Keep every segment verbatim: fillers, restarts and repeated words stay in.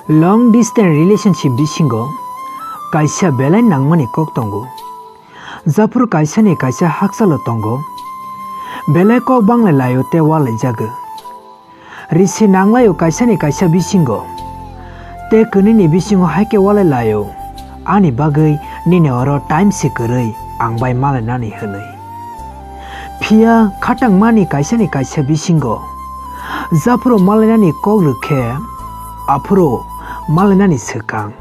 Long distance relationship bisingo kaisa belai nangmani kok tongo. Japhuru kaisani kaisa hakchalo tongo, belai kok banglai laio tei walai jago. Risi nanglaio kaisani kaisa bisingo, tei kwnwini bisingo haikhe walai laio, ani bagwi nini oro time se kwrwi ang bai malainani hwnwi. Phiya khatangmani kaisani kaisa bisingo japhuru malainani kok rwkhe, aphuru malainani swkang.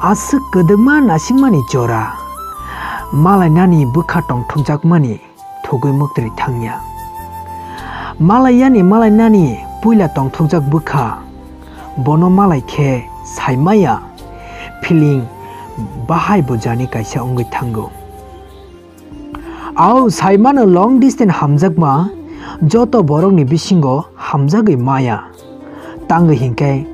Aswk kwdwkma nasingmani jora, malainani bwkha tongthokjakmani thugwi mwktwrwi thangya. Malaiyani malainani puila tongthokjak bwkha, bono malai khe saimaya feeling bahai bo jani kaisa wngwi thango. Au saimano long distance hamjakma joto borokni bisingo hamjagwi maya. Tangwi hinkhe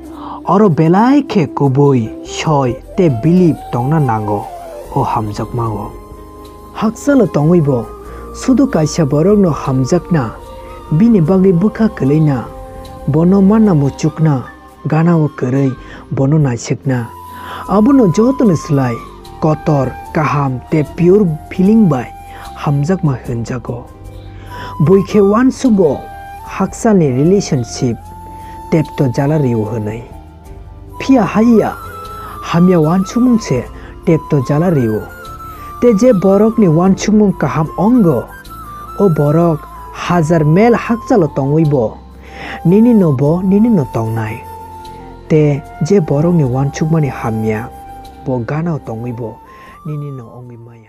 oro belai khe kubui, soi tei bilip tongna nango o hamjakmao. Hakchalo tongwibo sudu kaisa borokno hamjakna, bini bagwi bwkha kwlwina, bono manna muchukna, ganao kwrwi bono naisikna, abono jotono slai kotor, kaham tei pure feeling bai hamjakma hwnjago. Bui khe uansukgo hakchalni relationship tepto jala rio hwnwi. Phiya haiya hamya uansukmung se tepto jala rio. Tei je borokni uansukmung kaham wngo, o borok hajar mel hakchalo tongwibo nini no bo nini no tongnai. Tei je borokni uansukmani hamya, bo ganao tongwibo nini no wngwi maya.